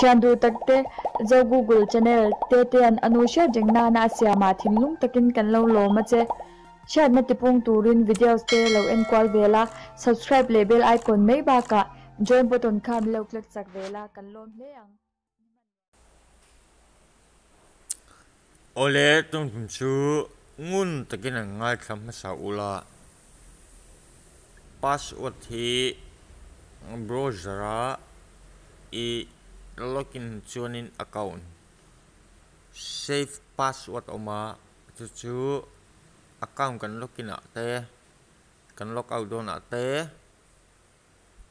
Thian duh takte Zo Google Channel Tetea'n a nu hriat reng nana a siamah thinlung takin kan lo lawm a che. Hriatna tipung turin videos te lo en kual ve la, subscribe leh bell icon mai bakah join button kha min lo click chak ve la, kan lawm hle ang. Awle tumtum chu ngun takin an ngaithla hmasa ula, password hi browser a i login chuanin account save password a awm a, chu chu account kan login ah te kan log out dawnah te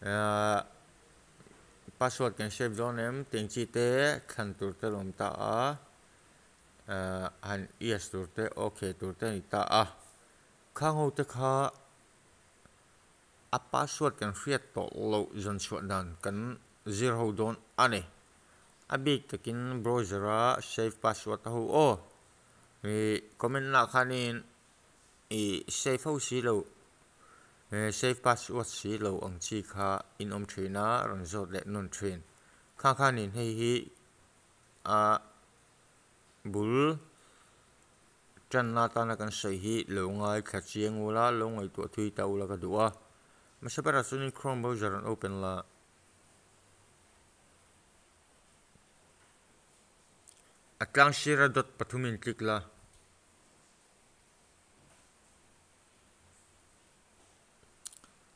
ahh. Password kan save dawn em tih chi te thlan tur te a awm ta a, ahh han yes tur te okay tur te a ni ta a, khang ho te kha a password kan hriat tawh loh zawn chhuah dan kan zir ho dawn a ni. A bik takin browser a save password a ho aw, ih comment lah khanin Ih save ho si lo eh save password si lo ang chi kha in awm thin a rawn zawt leh nawn thin. Kha khanin hei hi ah bul tanna atana kan sawi hi lo ngaithla chiang ula lo ngaihtuah thui ta ula ka duh a. Hmasa berah chuanin chrome browser an open la. A tlang sira dot pathumin click la.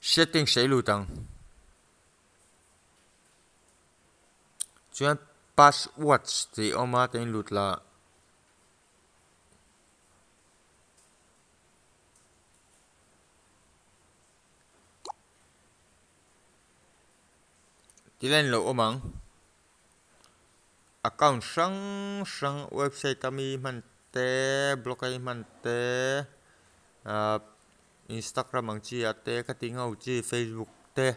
Settings ei lut ang. Chuan passwords tih a awm a tiin lut la. Tilai in lo awm ang. Account hrang hrang website a mi hman te blog a hman te ahh instagram ang chi ah te ka tih ngau chi facebook te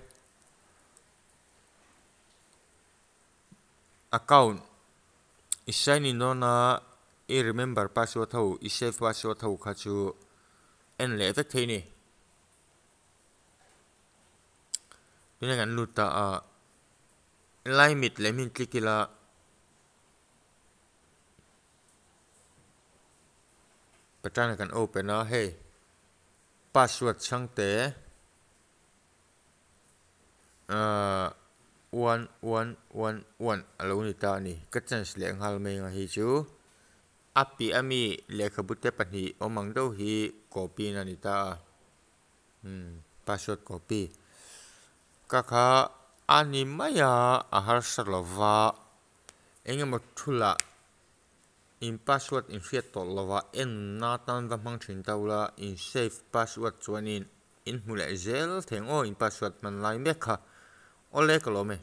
account i sign in dawn a i remember password ho i save password ho kha chu en leh vek thei a ni. Tunah kan lut ta a. Lai mit leh hmin click ila. Patana kan open a hei password chhang te ahh one one one one a lo ni ta a ni ka change leh nghal mai ang hei chu a piah ami lehkhabu te pahnih awm ang deuh hi copy na a ni ta a. Umm password copy ka kha a ni mai a a harsa lo va eng emaw thulah in password in hriat tawh lo va en na tan va hmang thin ta ula in save password chuanin in hmu leh zel thei ang aw in password hman lai mek kha awle ka lawm e.